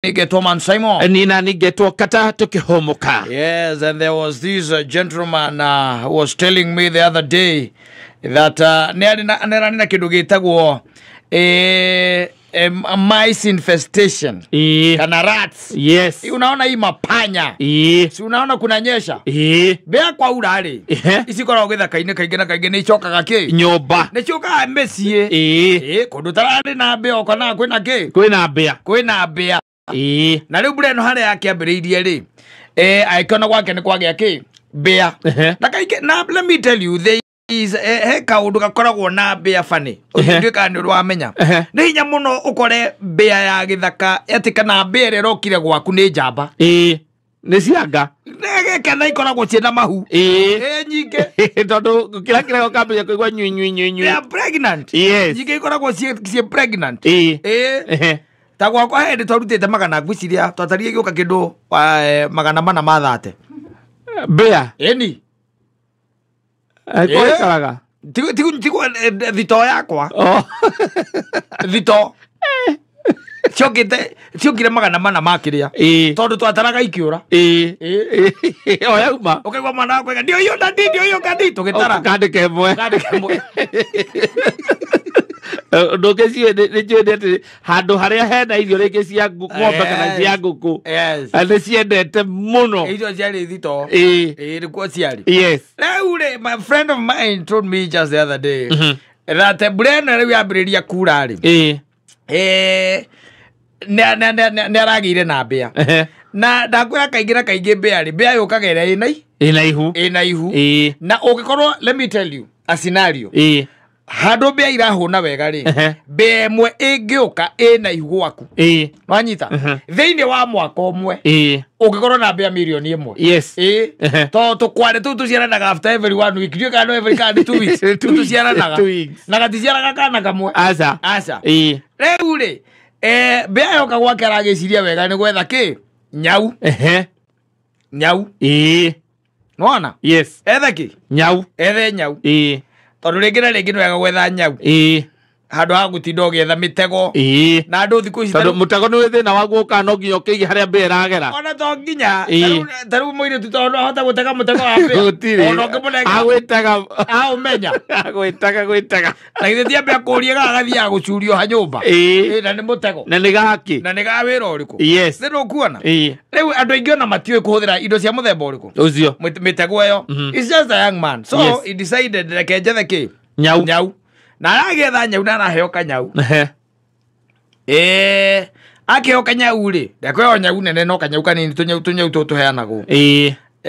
Nĩngetwo Man Simon. Nina ningetwo kata tukihomoka. Yes, and there was this gentleman who was telling me the other day that nĩ arĩ na kĩndũ gĩtagwo mice infestation kana rats. Unaona hii mapanya. Si unaona kunanyesha? Mbĩa kwaura rĩ, ici ikoragwo gĩthaka-inĩ kaingĩ na kaingĩ nĩ icokaga kĩ? Nyũmba. Nĩ ciũkaga mĩciĩ. Kũndũ tararĩ na mbĩa ũkonaga kwĩna kĩ? Kwĩna mbĩa. Kwĩna mbĩa. Na rĩu mbura ĩno harĩa yakĩambĩrĩirie rĩ, agĩkĩona gwake nĩ kwagĩa kĩ? Mbĩa. Na kaingĩ na let me tell you, there is he kaũndũ gakoragwo na mbĩa bani. Ũngĩtuĩka kana nĩ ũrĩ wamenya. Nĩ hinya mũno ũkore mbĩa ya gĩthaka atĩ kana mbĩa ĩrĩa ĩrokire gwaku nĩ njamba. Nĩ cianga. Nĩgĩkena ikoragwo ciĩna mahu. Ĩ nyingĩ. Tondũ kĩrĩa kĩrĩa ũkambĩrĩria kũigua nyui nyui nyui They nyui. are pregnant. Nyingĩ ikoragwo ciĩ pregnant. Ta gwakwa hĩndĩ twarutĩte magana, ngwĩciria twatarie gĩũka kĩndũ 430 Mbĩa. Ĩni. Kũikaraga. Tigu thito yakwa. Thito ciokĩte ciokire 400 ma kĩrĩa tondũ twataraga ikĩũra. O yauma. Ũkaigua mwana wakwa ndio hiyo dadi, ndio hiyo kadi, tũgĩtara. Kandĩka ĩmwe. Kandĩka ĩmwe. Ũndũ ũngĩ ciũĩ nĩ njũĩ nĩ atĩ handũ harĩa hena irio rĩngĩ cia ng'ombe kana cia ngũkũ nĩ ciendete mũno. Icio ciarĩ thito. Ĩ nĩkuo ciarĩ. Rĩu rĩ, my friend of mine told me just the other day that mbura ĩno rĩu yambĩrĩria kura rĩ, nĩ aragĩire na mbĩa. Na ndakwĩra kaingĩ na kaingĩ mbĩa rĩ, mbĩa yũkaga ĩrĩa ĩna Ĩna ihu. Ĩna ihu. Na ũngĩkorwo, let me tell you a scenario, handũ mbĩa irahũna wega rĩ, mbĩa ĩmwe ĩngĩũka ĩna ihu gwaku, wanyita, thĩinĩ wa mwaka ũmwe ũngĩkorwo na mbĩa 1,000,000. To tũkware tũu tũciaranaga after every one week, ndiũĩ kana no every kana nĩ 2 weeks. Two Tũu weeks. tũciaranaga. 2 weeks. Na gaticiaraga kana kamwe. Aca. Aca. Rĩu rĩ, mbĩa yoka gwake aragĩciria wega nĩ gwetha kĩ? Nyau. Nyau. Nĩwona? Ethe kĩ? Nyau. Ethe nyau. Tondũ rĩngĩ na rĩngĩ nĩ wega gwetha nyau handũ ha gũtinda ũgĩetha mĩtego. Na andũ thikũ ici Tondũ mũtego nĩ wĩ thĩna waguo ũkaga no nginya ũkĩige harĩa mbĩa ĩragera. Ona to nginya. Ta rĩu mũirĩtu tondũ ahota gũtega mũtego wa mbĩa. Gũtirĩ. Ona ũngĩmũnengera Agwĩtega. Aũmenya. Agwĩtega gwĩtega. Na githĩ ti ambia kũria gaka gathiaga gũcurio ha nyũmba? Ĩ, na nĩ mũtego. Na nĩ gaki. Na nĩ ga wĩra ũrĩkũ? Nĩ ũkuona rĩu andũ aingĩ ona matiũĩ kũhũthĩra indo cia mũthemba ũrĩkũ. Ũcio. Mĩtego ĩyo. It's just a young man, so he decided reke njethe kĩ? Nyau. Nyau. Na aragĩetha nyau na araheo kanyau. Akĩheo kanyau rĩ, ndekũheo nyau nene no kanyau kanini, tũnyau tũũ tũheanagwo.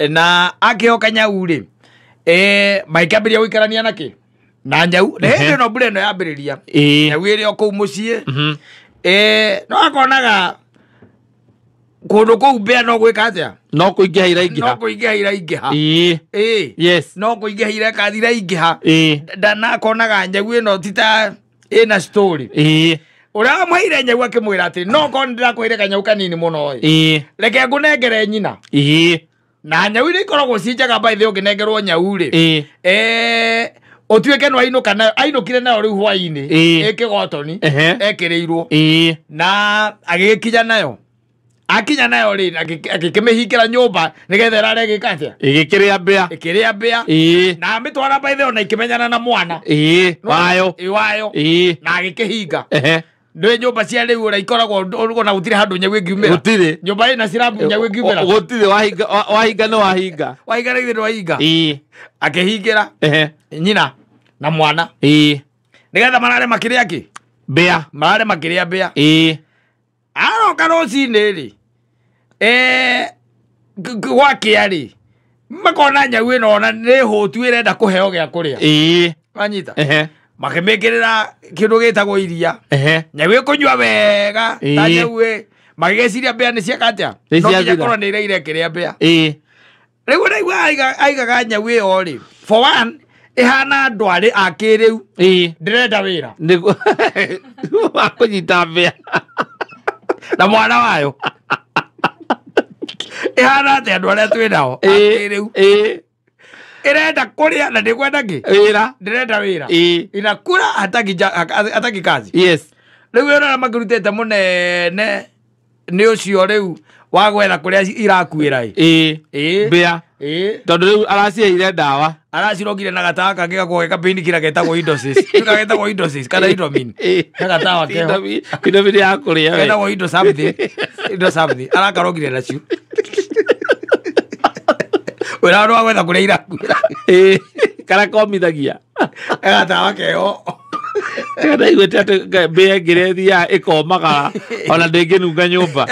Na akĩheo kanyau rĩ, magĩkĩambĩrĩria gũikarania nakĩ na nyau na hĩndĩ ĩno mbura ĩno yambĩrĩria, nyau ĩrĩ o kũu mũciĩ. No akonaga kũndũ kũu mbĩa no gwĩka atĩa? No kũingĩha No iraingĩha. kũingĩha iraingĩha. No kũingĩha irekathi iraingĩha. Na akonaga nyau ĩno ti ta ĩna story. Ũrĩa wamũheire nyau akĩmwĩra atĩ no korwo nĩ ndĩrakũheire kanyau kanini mũno ĩ, reke ngũnengere nyina. Na nyau iria ikoragwo ci njega, by the way, ũngĩnengerwo nyau rĩ, ũtuĩke no ainũka nayo, ainũkire nayo rĩu hwainĩ ĩ kĩgotoni ekĩrĩirwo na agĩgĩkinya nayo, akinya nayo rĩ, agĩkĩmĩhingĩra nyũmba nĩgetha ĩrare ĩgĩka atĩa? Ĩgĩkĩrĩa mbĩa. Ĩkĩrĩa mbĩa. Na amĩtwara, by the way, ona ikĩmenyana na mwana Wayo. Ĩ, wayo. Na agĩkĩhinga. Ndĩ nyũmba cia rĩu ũrĩa ikoragwo ona gũtirĩ handũ nyau ĩngiumĩra. Gũtirĩ. Nyũmba ĩna cirabu nyau ĩngiumĩra? Gũtirĩ. Wahinga wahinga nĩ wahinga. Wahinga rĩu nĩ wahinga. Akĩhingĩra nyina na mwana nĩgetha marare makĩrĩa kĩ? Mbĩa. Marare makĩrĩa mbĩa. Aroka rũcinĩ rĩ, gwakĩa rĩ, makona nyau ĩno ona nĩ hũtu, ĩrenda kũheo gĩa kũrĩa. Wanyita? Makĩmĩkĩrĩra kĩndũ gĩtagwo iria. Nyau ĩkũnyua wega ta nyau ĩ, magĩgĩciria mbĩa nĩ cieka atĩa? Nĩ No nginya ciathira. korwo nĩ iraire ĩkĩrĩa mbĩa. Rĩu ũraigua aigaga nyau ĩyo rĩ, for one ĩhana andũ arĩ a kĩrĩu, ndĩrenda wĩra. Nĩguo wa kũnyita mbĩa. Na mwana wayo ĩhana atĩ andũ arĩa twĩ nao a kĩrĩu, ĩrenda kũrĩa na ndĩkwenda kĩ? Wĩra. Ndĩrenda wĩra. Inakula hataki, hataki kazi. Rĩu ĩrora makĩrutĩte mũnene Nĩ ũcio rĩu wa gwetha kũrĩa irakuĩra ĩ. Ĩ. Mbĩa. Ĩ. Tondũ rĩu araciheire ndawa. Aracirogire na gatawa kangĩ gakoragwo ge kapini kira getagwo Indosis. Kira getagwo Indosis kana Indomin. Ĩ. He gatawa keho. Indomie ya kũrĩa we. Getagwo Indo something. Indo something. Arakarogire nacio. Wĩra wa gwetha kũrĩa irakuĩra. Ĩ. Karĩa komithagia. He gatawa keho. Ndaiguĩte atĩ mbĩa ĩngĩ ĩthiaga ĩkomagara ona ndĩngĩnunga nyũmba.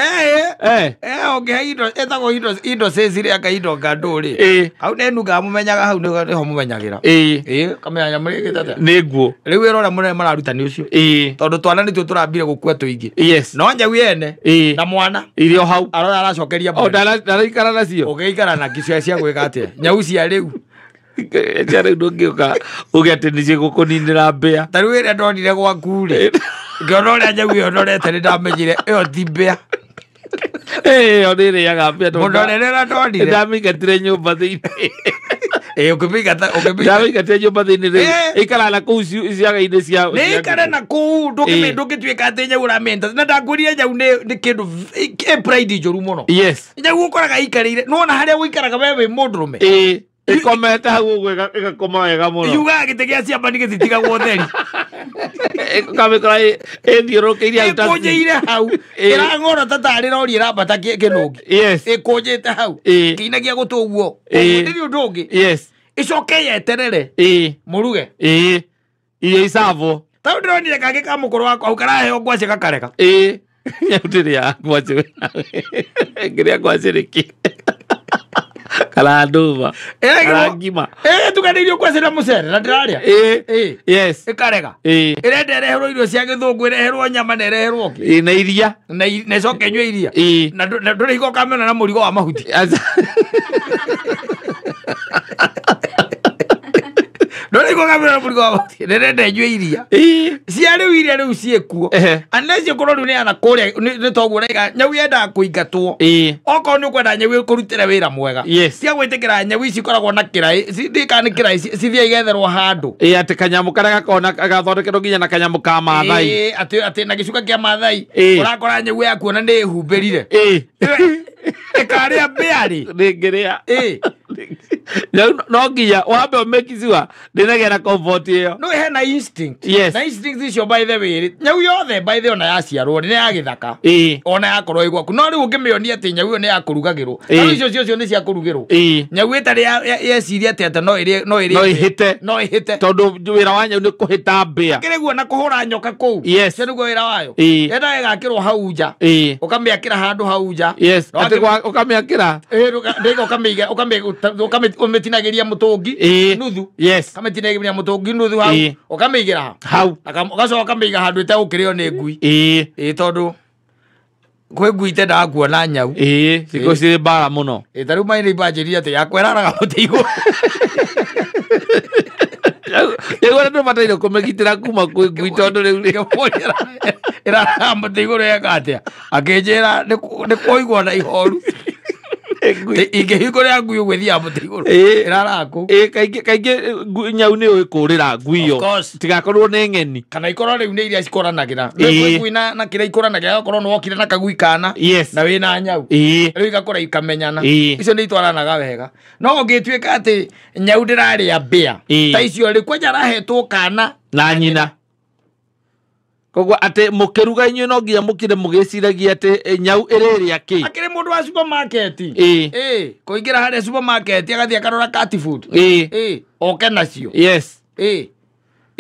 Eh. Ũngĩhe indo ĩtagwo indo Indosis rĩ aka indo ngandũ rĩ. Ĩ. Hau nĩnungaga mũmenyaga hau nĩho mũmenyagĩra. Ĩ. Ĩ, kamenya nyamũ ĩgĩte atĩa. Nĩ nguo. Rĩu wĩra ũrĩa mũnene mararuta nĩ ũcio. Ĩ. Tondũ twana nĩtuo tũrambire gũkua tũingĩ. Yes. No nyau yene Ĩ. na mwana Irio hau. arora aracokeria O mwene. ndaraikara nacio. Ũngĩikara na cia cia gwĩka atĩa? Nyau cia rĩu. Cia rĩu ndũngĩũka uge atĩ nĩ cigũkũninĩra mbĩa. Ta rĩu ĩrĩa ndonire gwaku rĩ, ngĩona ũrĩa nyau ĩyo norete nĩ ndamenyire ĩyo ti mbĩa. Ĩyo nĩ ĩrĩaga mbĩa tondũ Mũnorere ũrĩa ndonire. Ndamĩingatire nyũmba thĩinĩ. Ĩ, ũkĩmĩingata, ũkĩmĩingata. Ndamĩingatire nyũmba thĩinĩ rĩu. Ĩ. Ĩikaraga na kũu ciaga-inĩ cia Nĩ ĩikare na kũu, Ĩ. ndũngĩtuĩka atĩ nyau ũramĩenda. Na ndakwĩrire nyau nĩ kĩndũ ĩ pride njũru mũno. Yes. Nyau ũkoraga ĩikarĩire. Nĩwona harĩa ũikaraga we wĩ mũndũrũme. Ĩ. Ĩkomete hau ũguo ĩgakoma wega mũno. Yugaga gĩtĩ gĩa ciamba nĩ gĩtitigagwo ũtheri. Ũkamĩkora ĩthiũrũrũkĩirie hau ta Ĩkũnjĩire hau. Ĩ. Ĩrang'ora ta tarĩ rori ĩrambata kĩnũngi. Yes. Ĩkũnjĩte hau. Ĩ. Kĩinagia gũtũ ũguo. Ĩ. Ũguo ndĩrĩ ũndũ ũngĩ. Yes. Ĩcoke yeterere. Ĩ. Mũruge. Ĩ. Irio icabwo. Ta rĩu ndĩronire kangĩ ka mũkũrũ wakwa hau karaheo ngwacĩ gakarega. Ĩ. Nyau ndĩrĩaga ngwacĩ. Ngĩrĩa ngwacĩ nĩkĩ? Kana ndũma. Kana ngima. Ĩtukanĩirio ngwacĩ na mũcere na ndĩrarĩa. Ĩ. Ĩ. Yes. Ĩkarega. Ĩ. Ĩrenda ĩreherwo irio cia gĩthũngũ, ĩreherwo nyama na ĩreherwo kĩ. Ĩ, na iria. Na ĩcoke ĩnyue iria. Ĩ. Na ndũrĩ hingo ũkamĩona na mũrigo wa mahuti. Ndũrĩ hingo ũkamĩona na mũrigo wa mahuti. Ndĩrenda ĩnyue iria. Ĩ. Cia rĩu iria rĩu ciĩkuo. Ehe. Unless ĩkorwo rĩu nĩ yana kũrĩa, nĩ toguo ũraiga, nyau yendaga kũingatwo. Ĩ. Okorwo nĩ ũkwenda nyau ĩkũrutĩre wĩra mwega. Yes. Cia gwĩtĩkĩra nyau ici ikoragwo na kĩraĩ, ndiũĩ kana nĩ kĩraĩ, cithiaga igetherwo handũ. Ĩ, atĩ kanyamũ karĩa gakoragwo na gathondekerwo nginya na kanyamũ ka Maathai. Ĩ, atĩ na gĩcuka kĩa Maathai. Ĩ. Ũrakora nyau yaku ona nĩ ĩhumbĩrire. Ĩ. Ĩkarĩa mbĩa rĩ. Ndĩngĩrĩa. Ĩ. Nyau no nginya wambe ũmake sure ndĩnagĩa na comfort ĩyo. No hena instinct. Yes. Na instinct icio by the way rĩ, nyau yothe by the way ona yaciarwo nĩ ya gĩthaka. Ĩ. Ona yakorwo ĩ gwaku. No rĩu ũngĩmĩonia atĩ nyau ĩyo nĩ ya kũrugagĩrwo. Ĩ. Tarĩu icio cio nĩ cia kũrugĩrwo. Ĩ. Nyau ĩtarĩ yeciria atĩ atĩ no ĩrĩe, no ĩrĩe No ĩhĩte. No ĩhĩte. Tondũ wĩra wa nyau nĩ kũhĩta mbĩa. Kĩrĩ guo na kũhũra nyoka kũu. Yes. Ũcio nĩguo wĩra wayo. Ĩ. Yendaga ĩgakĩrwo hau nja. Ĩ. Ũkamĩakĩra handũ hau nja. Yes. No Atĩ akĩ- ũkamĩakĩra. Ĩ, ndĩga ũkamĩiga, ũmĩtinagĩria mũtũngi Ĩ. nuthu. Yes. Ũkamĩtinagĩria mũtũngi nuthu hau. Ĩ. Ũkamĩigĩra ha? Hau. Ũgacoka ũkamĩiga handũ ĩtegũkĩrĩo nĩ ngui. Ĩ. Ĩ, tondũ kwĩ ngui itendaga kuona nyau. Ĩ, cikoragwo cirĩ mbara mũno. Ĩ, ta rĩu maĩ nĩ imbanjĩrire atĩ yakwa ĩraraga mũtĩ igũrũ. Rĩu ona ndũbataire kũmĩgitĩra kuma kwĩ ngui tondũ rĩu rĩ- Ngĩmũria ĩraraga mũtĩ igũrũ eka atĩa? Akĩnjĩra nĩ kũigua na ihoru. Ingĩhingũrĩra ngui ũguo ĩthiaga mũtĩ igũrũ. Ĩ. Ĩraraga kũu. Ĩ, kaingĩ nyau nĩ yũĩ kũũrĩra ngui ĩyo. Of course. Tigakorwo nĩ ng'eni. Kana ikorwo rĩu nĩ iria cikũranagĩra. Ĩ. Rĩu ngui na kĩrĩa ikũranagĩra, agakorwo nĩ wokire na kagui kana. Yes. Na wĩna nyau. Ĩ. Rĩu igakũra ikamenyana. Ĩ. Icio nĩ itwaranaga wega. No ũngĩtuĩka atĩ nyau ndĩrarĩa mbĩa. Ĩ. Ta icio rĩ, kwanja arahetwo kana. Na nyina. Koguo atĩ mũkĩruga inyuĩ no nginya mũkire mũgĩciragia atĩ nyau ĩrĩrĩa kĩ. Akĩrĩ mũndũ wa supermarket. Ĩ. Ĩ, kũingĩra harĩa supermarket agathiĩ akarora cat food. Ĩ. Ĩ, oke nacio. Yes. Ĩ.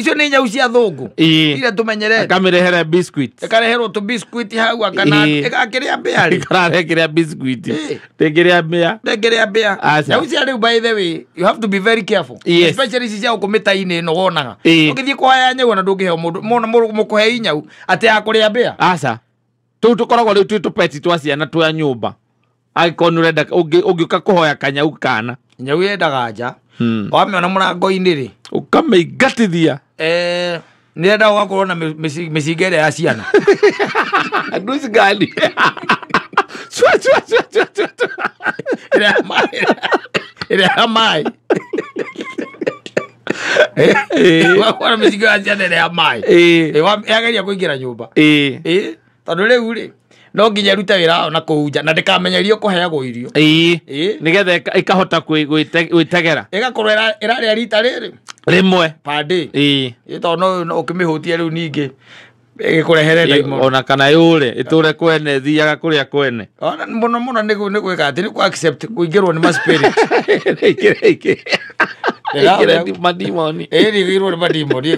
Icio nĩ nyau cia thũngũ. Ĩ. Iria tũmenyerete. Akamĩrehere biscuit. Ĩkareherwo tũ biscuit hau akana Ĩ. ĩgakĩrĩa mbĩa rĩ. Ĩkararekĩrĩa biscuit. Ĩ. Ndĩngĩrĩa mbĩa. Ndĩngĩrĩa mbĩa. Aca. Nyau cia rĩu by the way, you have to be very careful. Yes. Especially ici cia gũkũ mĩta-inĩ ĩno wonaga. Ĩ. Ũngĩthiĩ kũhaya nyau ona ndũngĩheo mũndũ, mũkũhei nyau atĩ ya kũrĩa mbĩa. Aca. Tũu tũkoragwo rĩu twĩ tũpeti twa ciana twa nyũmba. Angĩkorwo nĩ ũrenda ũngĩũka kũhoya kanyau kana. Nyau yendaga nja. Wamĩona mũrango-inĩ rĩ. Ũkamĩingatithia. Nĩrenda ũgakorwo na mĩcinga ĩrĩa ya ciana. Nduci ngani. Cua, cua, cua, cua, cua, cua. Ĩrĩa ya maĩ. Ĩrĩa ya maĩ. Ũgakorwo na mĩcinga ya ciana ĩrĩa ya maĩ. Yageria kũingĩra nyũmba. Tondũ rĩu rĩ, No nginya ĩrute wĩra wayo na kũu nja na ndĩkamenyerio kũheagwo irio. Ĩĩ. Ĩĩ. Nĩgetha ĩkahota gwĩtegera. Ĩgakorwo ĩrarĩa rita rĩrĩ rĩmwe per day. Ĩĩ. Ĩ tondũ no ũkĩmĩhũtia rĩu ningĩ ĩgĩkũrehere ndaimono. Ona kana yũre ĩtũre kwene ĩthiaga kũrĩa kwene. Ona mũno mũno nĩ gwĩka atĩ nĩ kũ accept kũingĩrwo nĩ ma spirit. Ĩngĩre madimoni. Ĩĩ ĩingĩrwo nĩ madimoni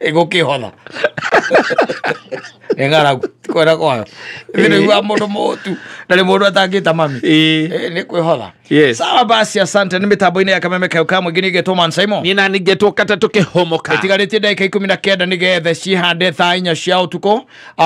ĩgũkĩhotha. Nĩ ng'aragu ti kwenda kwayo. Thĩinĩ wa mũndũ mũtu na nĩ mũndũ atangĩta mami. Ĩĩ. Nĩ kwĩhotha. Yes. Sawa basi, asante. Nĩ mĩtambo-inĩ ya Kameme Kayũ ka Mũingĩ nĩgetwo Man Simon. Niĩ na ningĩtwo katatũ kĩhomoka. Ĩtigarĩtie ndagĩka 19 nĩgetha cihande thaa 4 cia ũtukũ.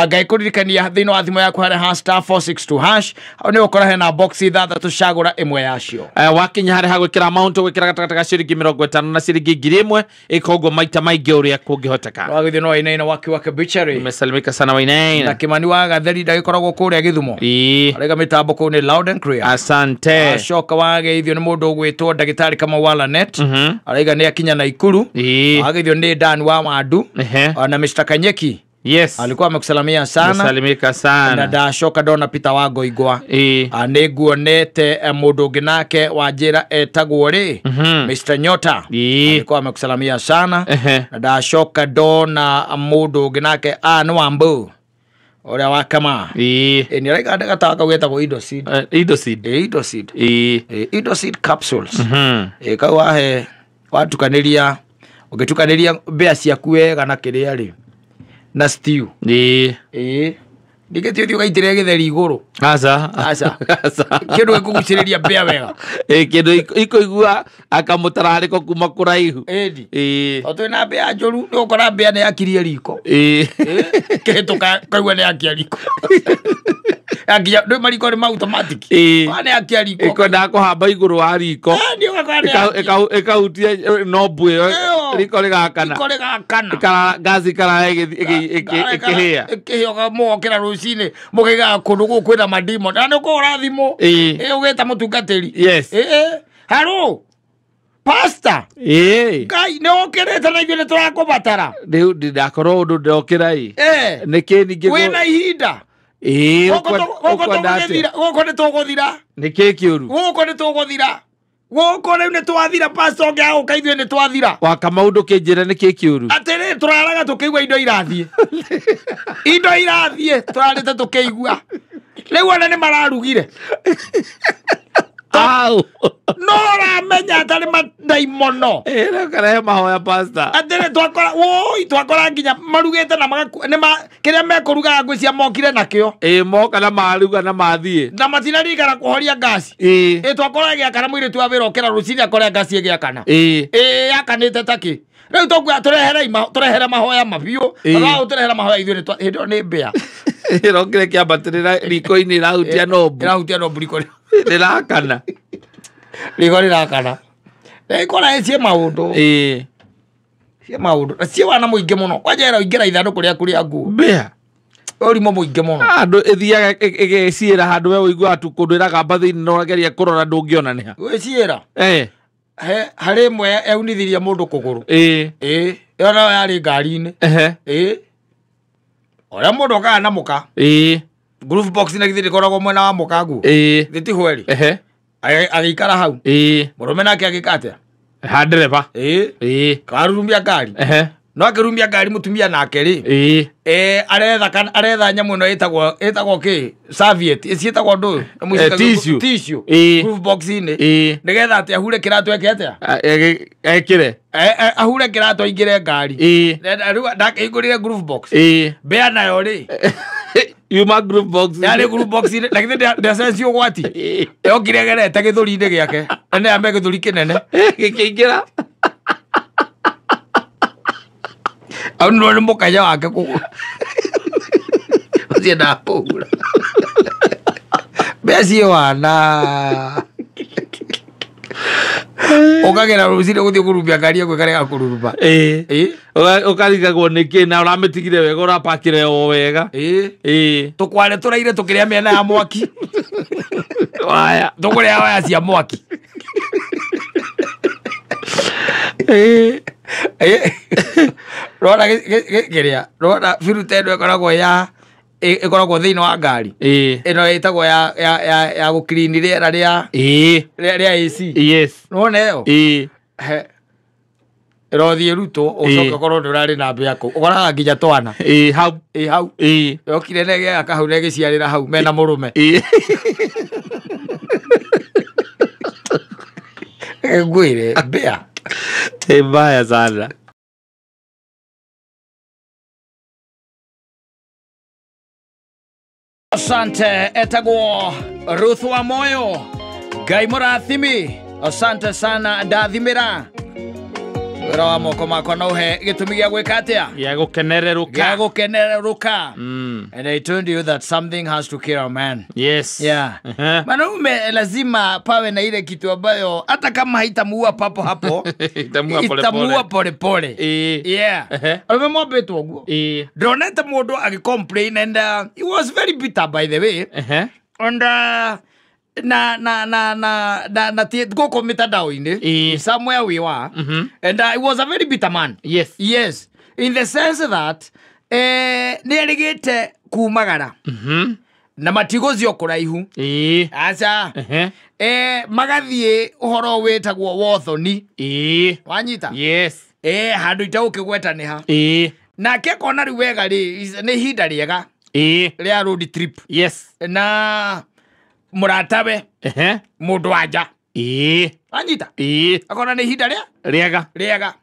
Ngai kũririkania thĩinĩ wa thimũ yaku harĩa ha star 462 hash hau nĩ ũgũkora hena box 6 cagũra ĩmwe yacio. Wakinya harĩa ha gwĩkĩra amount ũgwĩkĩra gatagatĩ ga ciringi 50 na ciringi 1000 ĩkogwo maita maingĩ ũrĩa kũngĩhoteka. Wagĩthiĩ no Wainaina waki wake butchery. Nimesalimika sana Wainaina. Na Kimani wa Gatheri ndagĩkoragwo kũrĩa Gĩthumo. Ĩĩ. Araiga mĩtambo kũu nĩ loud and clear. Asante. Acoka wageithio nĩ mũndũ ũgwĩtwo ndagĩtarĩ Kamau wa Lanet. Araiga nĩ akinya Naikuru. Ĩĩ. Wageithio nĩ Dan wa Wandu. Na Mr. Kanyeki. Yes. Alikuwa amekusalimia sana. Nimesalimika sana. Na ndacoka ndona Peter wa Ngoingwa. Ĩĩ. Nĩ nguonete mũndũ ũngĩ nake wa njĩra etagwo rĩ Mr. Nyota. Ĩĩ. Alikuwa amekusalimia sana. Na ndacoka ndona mũndũ ũngĩ nake nĩ Wambu ũrĩa wa Kama. Ĩĩ. Nĩ araiga gatawa kau getagwo Idoseed. Idoseed. Idoseed. Ĩĩ. Idoseed capsules. Kau wahe watukanĩria ũngĩtukanĩria mbĩa ciaku wega na kĩrĩa rĩ na stew. Ĩĩ. Ĩĩ. Ningĩ ti ũthiĩ ũgaitĩrĩre gĩtheri igũrũ. Aca. Aca. Aca. Kĩndũ gĩkũgucĩrĩria mbĩa wega. Ĩĩ, kĩndũ ikũigua akamũtararĩko kuma kũraihu. Ĩndi. Ĩĩ. Tondũ twĩna mbĩa njũru nĩ ũgũkora mbĩa nĩ yakirie riko. Ĩĩ. Kĩhĩtũka kaigua nĩ yakia riko. Yakia ndũ mariko nĩ ma automatic. Ĩĩ. Kwa nĩ yakia riko. Ĩkwendaga kũhamba igũrũ wa riko. Nĩ ũgakora nĩ yakia. Ĩkahutia nombu ĩyo riko rĩgakana. Riko rĩgakana. Ngaci ikarara ĩkĩhĩa. Ĩkĩhĩa mũgokĩra rũcinĩ mũkaigaga kũndũ gũkũ kwĩna madimon. Na nĩ ũkũhũra thimũ. Ĩĩ. Ũgĩta mũtungatĩri. Yes. Ĩĩ. Haro. Pastor. Ĩĩ. Ngai nĩ ũkĩrĩte na ithuĩ nĩ tũrakũbatara. Rĩu ndakorwo ũndũ ndokĩra ĩ. Nĩkĩ ningĩ Wĩna ihinda. Ĩĩ, Gũkũ nĩ tũgũthira. Nĩkĩ kĩũru? Gũkũ nĩ tũgũthira. Gũkũ rĩu nĩ twathira pastor ũngĩ agũka ithuĩ nĩ twathira. Wa Kamau ndũkĩnjĩre nĩkĩ kĩũru? Atĩrĩ tũraraga tũkĩigua indo irathiĩ. Indo irathiĩ tũrarĩte tũkĩigua. Rĩu ona nĩ mararugire. Au. No ũramenya atarĩ mandaimono. Ĩĩ, rĩu karehe mahoya pastor. Atĩrĩ twakora woi twakora nginya marugĩte na kĩrĩa mekũrugaga ngwĩciria mokire nakĩo. Ĩĩ, moka na maruga na mathiĩ. Na matinarikana kũhoria ngaci. Ĩĩ. Ĩĩ, twakora ĩgĩakana mũirĩtu wa wĩra okĩra rũcinĩ akore ngaci ĩgĩakana. Ĩĩ. Ĩĩ, yakanĩte takĩ. Rĩu tũkuoya tũrehere mahoya mabiũ. Ĩĩ. Tũrehere mahoya ithuĩ hĩndĩ ĩyo nĩ mbĩa. Ĩrokire kĩambatĩrĩra riko-inĩ ĩrahutia nombu. Ĩrahutia nombu riko. Rĩrakana. Riko rĩrakana. Ĩkora ciĩ maũndũ. Ĩĩ. Ciĩ maũndũ. Na ciĩ wana mũingĩ mũno. Kwanja ĩraingĩra ithandũkũ rĩaku rĩa nguo. Mbĩa. Ũrimũ mũingĩ mũno. Andũ ĩthiaga ĩgĩciĩra handũ we ũiguaga tu kũndũ ĩragamba thĩinĩ na ũrageria kũrora ndũngĩona nĩ ha. Gwĩciĩra? Ĩĩ. Harĩ ĩmwe yaunithirie mũndũ kũgũrũ. Ĩĩ. Ĩĩ. Ĩyo nayo yarĩ ngari-inĩ. Ĩĩ. Ũrĩa mũndũ okaga na mũka. Ĩĩ. Groove box na githĩ ndĩkoragwo mwena wa mũka nguo. Ĩĩ. Githĩ ti hweri? Ehe. Agĩikara hau. Ĩĩ. Mũrũme nake agĩka atĩa? Ha ndereba. Ĩĩ. Ĩĩ. Karurumia ngari. Ehe. No akĩrumia ngari mũtumia nake rĩ. Ĩĩ. Aretha nyamũ ĩno ĩtagwo kĩ? Serviette. Ciĩtagwo ndũ? Tissue. Tissue. Ĩĩ. Groove box-inĩ. Ĩĩ. Nĩgetha atĩ ahure kĩratũ eke atĩa? Ekĩre. Ahure kĩratũ aingĩre ngari. Ĩĩ. Rĩu ndakĩhingũrire groove box. Ĩĩ. Mbĩa nayo rĩ. Yuma groove box. Yarĩ groove box -inĩ. Na githĩ ndĩacencio ũgwati. Yokire ĩgerete gĩthũri-inĩ gĩake. Na nĩ ambe gĩthũri kĩnene. Gĩkĩingĩra. Au nĩ mũkanya wake kũgũrũ. Ũcio ndakũhura. Mbĩa ciĩ wana. Ũkagera rũcinĩ gũthiĩ kũrumia ngari yaku ĩkarega kũruruma. Ĩĩ. Ũkarigagwo nĩkĩ na ũramĩtigire wega ũrapakire o wega. Ĩĩ. Ĩĩ. Tũkware tũraire tũkĩrĩa mĩena ya mwaki. Waya. Tũkũrĩa waya cia mwaki. Ĩĩ. Rora kĩrĩa. Rora biruta ĩno ĩkoragwo ya Ĩkoragwo thĩinĩ wa ngari. Ĩno ĩtagwo ya gũclean rĩera rĩa rĩa AC. Yes. Nĩwona ĩyo? He ĩrothiĩ rutwo ũcoke ũkorwo ndũrarĩ na mbĩa kũu. Ũkoraga nginya twana. Hau. Hau. Yokire na ĩgĩaka hau na ĩgĩciarĩra hau mena mũrũme. Ngwĩre mbĩa. Mbaya sana. Asante etagwo Ruth wa Moyo. Ngai mũrathimi. Asante sana ndathimĩra. Wĩra wa moko makwa no ũhe gĩtũmi gĩa gwĩka atĩa? Gĩa gũkenererũka. Gĩa gũkenererũka. And I told you that something has to kill a man. Yes. Yeah. Mwanaume lazima pawe na ile kitu ambayo hata kama haitamuua papo hapo itamuua pole pole. Yeah. Arũme mombĩtwo ũguo. Ndonete mũndũ agĩcomplain and he was very bitter by the way. And na na na na na na gũkũ mitandao-inĩ somewhere we were. And he was a very bitter man. Yes. Yes. In the sense that nĩ erĩgĩte kumagara. Na matigũcio kũraihu. Aca. Magathiĩ ũhoro wĩtagwo wothoni. Wanyita? Yes. Handũ itagũkĩgweta nĩ ha. Nake akona rĩu wega rĩ nĩ ihinda rĩega. Rĩa road trip. Yes. Na mũratawe mũndũ wa nja. Wanyita? Akona nĩ ihinda rĩa? Rĩega. Rĩega.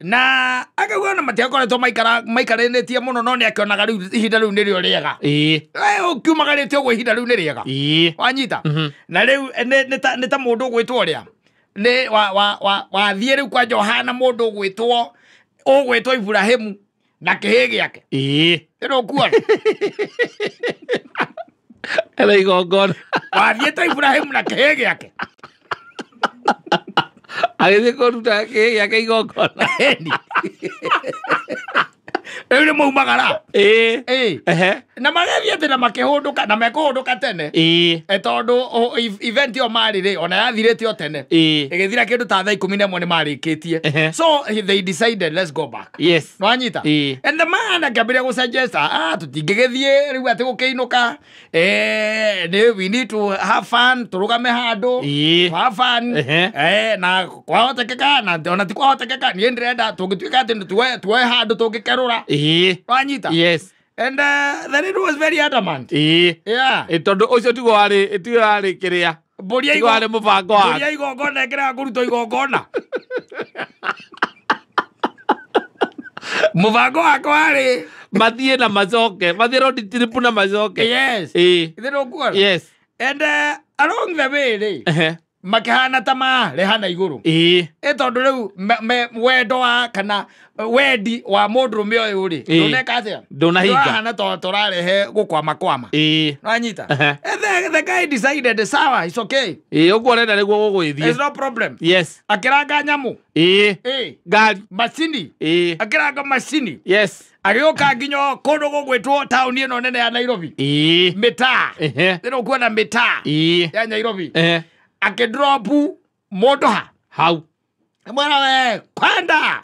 Na akauga ona matiakoretwo maikaranĩtie mũno no nĩ akĩonaga rĩu ihinda rĩu nĩrĩo rĩega. Ũkiumagarĩte ũguo ihinda rĩu nĩ rĩega. Wanyita? Na rĩu nĩ ta mũndũ ũgwĩtwo ũrĩa nĩ wathiĩ rĩu kwanja ũhana mũndũ ũgwĩtwo Iburahĩmu na kĩhĩ gĩake. Ĩno ũkuona? Ela igongona. Wathiĩte Iburahĩmu na kĩhĩ gĩake. Agĩthiĩ kũruta kĩhĩ gĩake igongona. Rĩu nĩ maumagara. Na magathiĩ atĩ na makĩhũndũka na mekũhũndũka tene. Tondũ event ĩyo marĩ rĩ ona yathirĩte o tene. Ĩgĩthira kĩndũ ta thaa 11 nĩ marĩkĩtie. So they decided let's go back. Yes. Nĩwanyita? And the man akĩambĩrĩria gũsuggest tũtingĩgĩthiĩ rĩu atĩ gũkĩinũka. We need to have fun, tũrũgame handũ. Have fun. Na kwahotekeka na ona ti kwahotekeka niĩ ndĩrenda tũngĩtuĩka atĩ tuoe handũ tũngĩkerũra. Wanyita? Yes. And then it was very adamant. Yeah. Tondũ ũcio tiguo warĩ tiguo warĩ kĩrĩa. Mbũri warĩ mũbango wake. Mbũri ya igongona ĩkĩrega kũrutwo igongona. Mũbango wakwa warĩ mathiĩ na macoke, mathiĩ road trip na macoke. Yes. Ithe nĩũkuona? Yes. And along the way rĩ makĩhana ta marehana igũrũ. Tondũ rĩu wendo wa kana wendi wa mũndũrũme ũyũ rĩ ndũneka atĩa? Ndũnahinga. Ndũrahana ta tũrarehe gũkwama kwama. Nĩwanyita? And the guy decided sawa, it's okay. Ũguo ũrenda nĩguo gũgũgĩthiĩ. There's no problem. Yes. Akĩranga nyamũ. Ngari. Macini. Akĩranga macini. Yes. Agĩũka nginya kũndũ gũgwĩtwo taũni ĩno nene ya Nairobi. Mĩtaa. Ĩno ũkuona mĩtaa ya Nairobi. Akĩdropu mũndũ ha hau. Mwana we kwenda.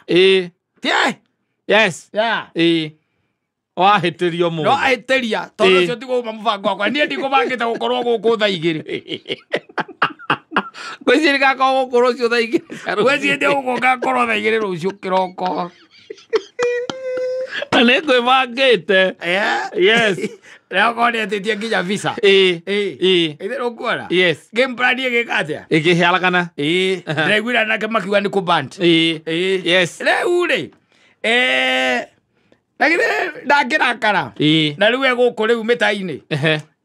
Tie. Yes. Yeah. Wahĩtĩrio mũndũ. No ahĩtĩria tondũ ũcio tiguo uma mũbango wakwa. Niĩ ndikũbangĩte gũkorwo gũkũ thaa 2. Ngwĩciria ngakorwo gũkũ rũciũ thaa 2. Ngwĩciria ndĩ gũkũ ngakorwo thaa 2 rũciũ kĩroko. Na nĩ ngwĩbangĩte. Yes. Rĩo okorwo nĩ nginya visa. Ithe nĩũkuona? Yes. Game plan ĩgĩka atĩa? Ĩkĩharagana. Ndĩraiguire nake makiuga nĩ kũband. Yes. Rĩu rĩ na githĩ ndangĩrakara. Na rĩu e gũkũ rĩu mĩta-inĩ.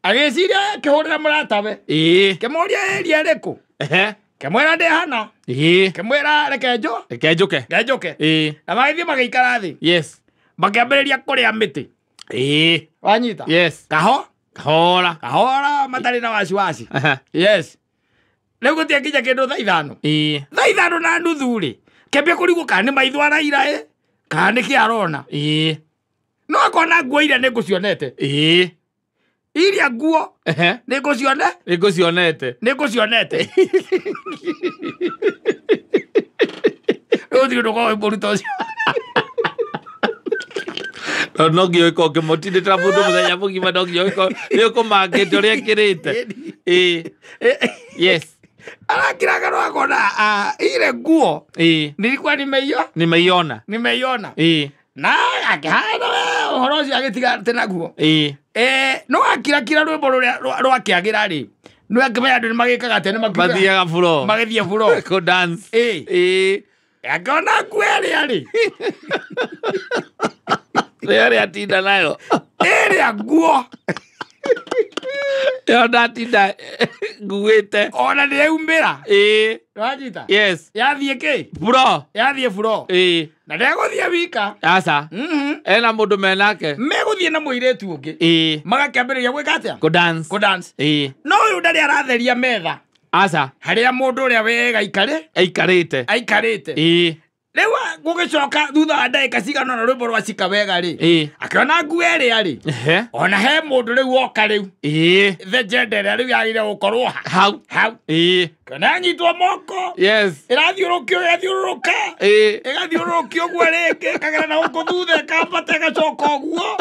Agĩciria akĩhũrĩra mũratawe. Kĩmũria area ĩrĩkũ? Kĩmwĩra ndĩ hana. Kĩmwĩra reke njũke. Njoke. Na magĩthiĩ magĩikara thĩ. Yes. Makĩambĩrĩria kũrĩa mĩtĩ. Wanyita? Yes. Kahora. Kahora. Kahora matarĩ na wasiwasi. Yes. Rĩu gũtiakinya kĩndũ thaa 5. Thaa 5:30 rĩ kĩambia kũrigwo kana nĩ maitho araira ĩ kana nĩ kĩ arona. No akona nguo iria nĩ ngũcionete. Iria nguo nĩ ngũcione? Nĩ ngũcionete. Nĩ ngũcionete. Rĩu gũtirĩ ũndũ ũkoragwo wĩ mũru ta ũcio. No nginya ũkorwo ũkĩmũtindĩkĩra mũndũ mũthenya mũgima, no nginya ũkorwo nĩ ũkũmangĩte ũrĩa ekĩrĩte. Ĩĩ. Yes. Arakiraga no akona ile nguo. Ĩĩ. Nilikuwa nimeiona. Nimeiona. Nimeiona. Ĩĩ. Na akĩhana ũhoro ũcio agĩtiga atĩ naguo. Ĩĩ. No akirakira rwĩmbo rũrĩa rwakĩagĩra rĩ. No akĩmenya andũ nĩmagĩkaga atĩa, nĩmakiuga. Mathiaga floor. Magĩthiĩ floor. Kũ dance. Ĩĩ. Ĩĩ. Akĩona nguo ĩrĩa rĩ. Ĩrĩa ĩrĩa atinda nayo. Ĩrĩa nguo. Ĩyo ndatinda nguĩte. Ona nĩyaumĩra. Ĩĩ. Nĩwanyita? Yes. Yathiĩ kĩ? Floor. Yathiĩ floor. Ĩĩ. Na ndegũthiĩ wika. Aca. Ena mũndũ menake. Megũthiĩ na mũirĩtu ũngĩ. Ĩĩ. Magakĩambĩrĩria gwĩka atĩa? Kũ dance. Kũ dance. Ĩĩ. No ũyũ ndarĩ aratheria metha. Aca. Harĩa mũndũ ũrĩa wega aikare? Aikarĩte. Aikarĩte. Ĩĩ. Rĩu gũgĩcoka thutha wa ndagĩka cigana ũna rwĩmbo rwacika wega rĩ. Ĩĩ. Akĩona nguo ĩrĩa rĩ. Ehe. Ona he mũndũ rĩu woka rĩu. Ĩĩ. The gender ĩrĩa rĩu yagĩrĩire gũkorwo ha. Hau. Hau. Ĩĩ. Kĩona yanyitwo moko. Yes. Ĩrathiũrũkio ĩgathiũrũrũka. Ĩĩ. Ĩgathiũrũrũkio ũguo rĩngĩ ĩkagera na gũkũ thutha ĩkambata ĩgacoka ũguo.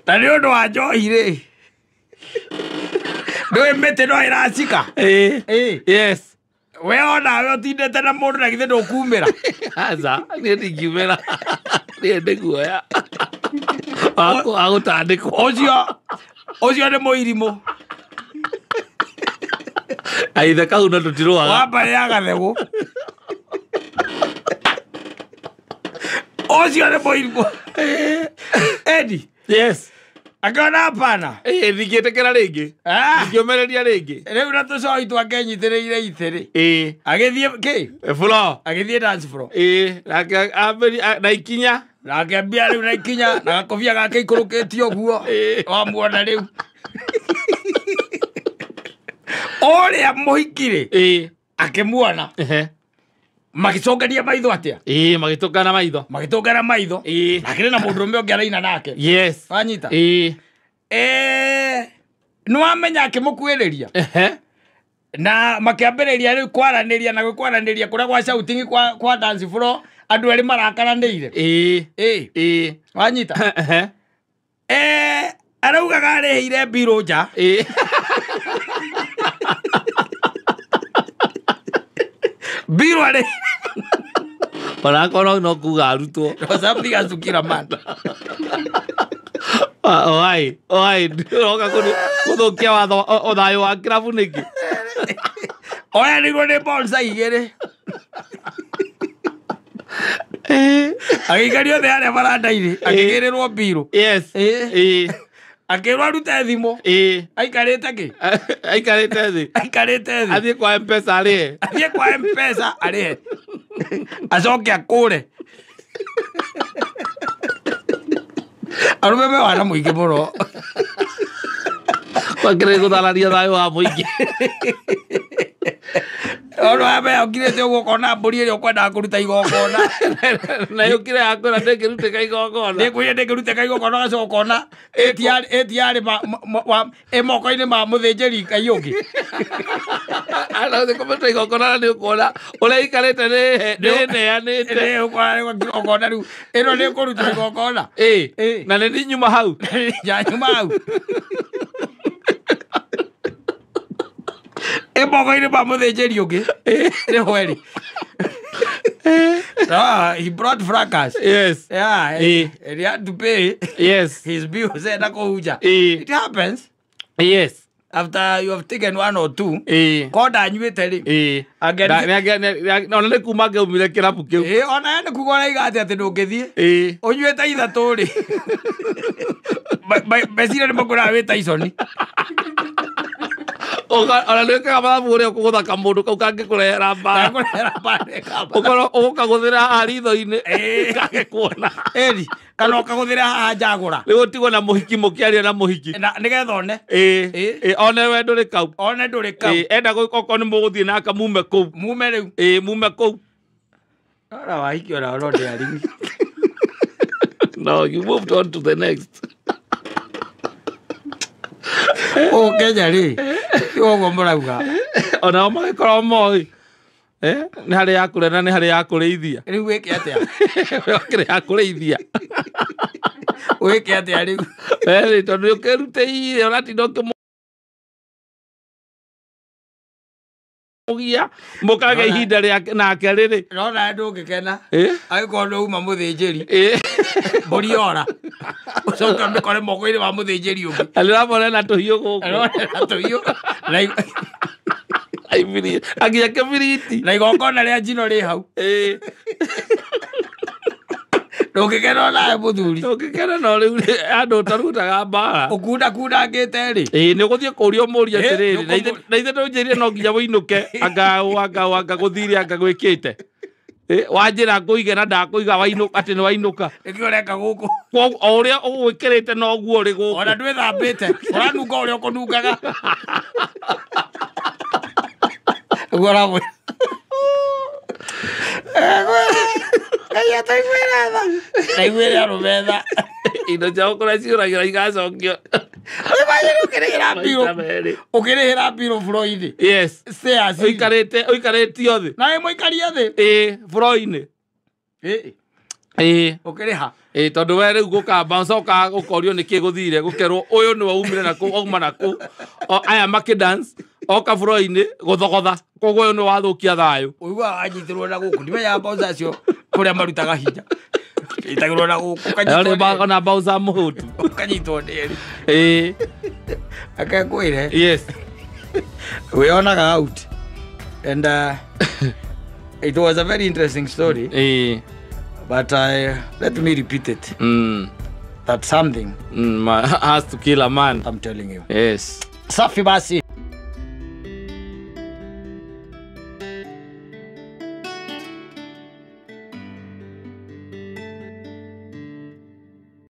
Na nĩ ũndũ wa njohi rĩ. Ndũĩ mĩtĩ no ĩracika. Ĩĩ. Ĩĩ. Yes. We onawe ũtindĩte na mũndũ na githĩ ndũkumĩra. Aca, niĩ ndingiumĩra. Niĩ nĩ guoya. Wa gũtandĩkwo. Ũcio nĩ mũirimũ. Aithe kau no tũtirũaga. Wa mbarĩ ya gathegũ. Ũcio nĩ mũirimũ. Edi. Yes. Akiona hapana. Ĩĩ, ndingĩtĩkĩra rĩngĩ. Ndingĩũmĩrĩria rĩngĩ. Rĩu na tũcoi twake nyitĩrĩire itĩ rĩ. Ĩĩ. Agĩthiĩ kĩ? Floor. Agĩthiĩ dance floor. Ĩĩ, nake ambĩrĩria na ikinya. Na akĩambia rĩu na ikinya na gakobia gake ikũrũkĩtio ũguo. Ĩĩ. Wamuona rĩu. Ũrĩa mũhiki rĩ. Ĩĩ. Akĩmuona. Ehe. Magĩcũngania maitho atĩa? Ĩĩ, magĩtũngana maitho. Magĩtũngana maitho. Ĩĩ. Na akĩrĩ na mũndũrũme ũngĩ araina nake. Yes. Wanyita? Ĩĩ. Nĩwamenya akĩmũkuĩrĩria. Ehe. Na makĩambĩrĩria rĩu kwaranĩria na kwaranĩria kũrĩa gwa shouting kwa dance floor andũ erĩ marakaranĩire. Ĩĩ. Ĩĩ. Ĩĩ. Wanyita? Ehe. Araugaga arĩhĩire mbirũ nja. Ĩĩ. Mbirũ arĩ. Onakorwo no kuga arutwo. Something has to kill a man. Oi, oi, ũroka gũthũkia watho ũthayũ wa kĩrabu nĩkĩ? Oyanĩirwo nĩ bonsa igĩrĩ. Agĩikario thĩ harĩa baranda-inĩ, akĩgĩrĩrwo mbirũ. Yes. Ĩĩ. Akĩrwo arute thimũ. Ĩĩ. Aikarĩte kĩ? Aikarĩte thĩ. Aikarĩte thĩ. Athiĩ kwa M-Pesa arĩhe. Athiĩ kwa M-Pesa arĩhe. Acoke akũre. Arũme me wana mũingĩ mũno. Kwakĩrĩ gũthararia thayũ wa mũingĩ. Ona wambe ũkirĩte ũguo ũkona mbũri ĩrĩa ũkwendaga kũruta igongona. Na yũkire yakwĩra ndĩngĩrutĩka igongona. Ndĩkwĩrire ndĩngĩrutĩka igongona ũgacoka ũkona ĩtiarĩ ĩ moko-inĩ ma mũthĩnjĩri Ngai ũngĩ. Ana kũmĩruta igongona na nĩ ũkuona ũrĩa ĩikarĩte nĩ ĩneanĩte. Ũkona rĩu ĩno nĩ ĩkũrutwo igongona. Ĩĩ. Na nĩ nyuma hau. Nyuma hau. Ĩ moko-inĩ ma mũthĩnjĩri ũngĩ. Nĩ hweri. He brought fracas. Yes. Yeah. And he had to pay. Yes. His bills enda kũhunja. It happens. Yes. After you have taken one or two. Ko ndanyuĩte rĩ. Ona nĩ kuma angeumire kĩrabu kĩu. Ona nĩ kuga ũraiga atĩ ndũngĩthiĩ. Ũnyuĩte ithatũ rĩ. Meciria nĩ makwĩraga wĩ Tyson. Ona nĩ wĩkaga mathabu ũrĩa ũkũgũtha kamũndũ kau kangĩkũrehera mbara. Ũkorwo ũgũkagũthĩra haha ritho-inĩ kage kuona. Ĩni, kana ũkagũthĩra haha njagũra. Rĩu ũtigwo na mũhiki mũkĩaria na mũhiki. Nĩgetha one. Ĩĩ, one we ndũrĩ kau. One ndũrĩ kau. Enda okorwo nĩ mũgũthiĩ nake mume kũu. Mume rĩu. Ĩĩ, mume kũu. Ora wahiki ona no ndĩarigi. No, you moved on to the next. Kenya rĩ, ũguo mũrauga. Onao magĩkorwo moĩ. Nĩ harĩ ya kũrĩa na nĩ harĩ ya kũrĩithia. Rĩu wĩke atĩa? Wakĩrĩ ya kũrĩithia. Wĩke atĩa rĩu? Tondũ nĩ ũkĩrutĩire ũratinda ũkĩmũgia mũkagĩa ihinda rĩa nake rĩrĩ. Nona ndũngĩkena angĩkorwo nĩ uma mũthĩnjĩri mbũri yora ũcoke ũmĩkore moko-inĩ ma mũthĩnjĩri ũngĩ. Nĩũramona ena tũhiũ gũkũ. Ena tũhiũ. Nginya kĩbiriti. Na igongona rĩa njino rĩ hau. Ndũngĩkena onawe mũthuri. Ndũngĩkena no rĩu andũ ũtarutaga mbara. Ũkundakundangĩte rĩ. Nĩ ũgũthiĩ kũũria ũmũrie atĩrĩrĩ na ithe ndũnjĩrire no nginya wũinũke anga anga gũthire anga gwĩkĩte. Wanjĩra ngũige na ndakũiga wainũka atĩ nĩ wainũka. Nĩkĩo ũreka gũkũ. O ũrĩa ũgwĩkĩrĩte noguo ũrĩ gũkũ. Ona ndwĩthambĩte ũranunga ũrĩa ũkũnungaga. Ũguo ũramwĩra. Ngai ataiguĩre tha. Ndaiguĩre arũme tha. Indo ciao kũrĩa ciũragĩra igacokio. Imagine ũkĩrĩhĩra mbirũ. Ũkĩrĩhĩra mbirũ floor-inĩ. Yes. Stairs. Ũikarĩte ũikarĩtio thĩ. Na wĩ mũikarie thĩ. Floor-inĩ. Ũkĩrĩha. Tondũ we rĩu gũkamba ũcoka ũkorio nĩkĩ gũthire gũkerwo ũyũ nĩwe umire na kũu auma na kũu aya makĩ dance oka floor-inĩ gũthogotha koguo ũyũ nĩ wathũkia thayũ. Ũiguaga wanyitĩrwo na gũkũ ndimenyaga bouncer acio kũrĩa marutaga hinya. Ĩtagĩrwo na gũkũ ũkanyitwo nĩ ona bouncer mũhũtu. Ũkanyitwo nĩ erĩ. Reke ngwĩre. Yes. Wĩyonaga out. And it was a very interesting story. But let me repeat it. That something has to kill a man. I'm telling you. Yes. Safi basi.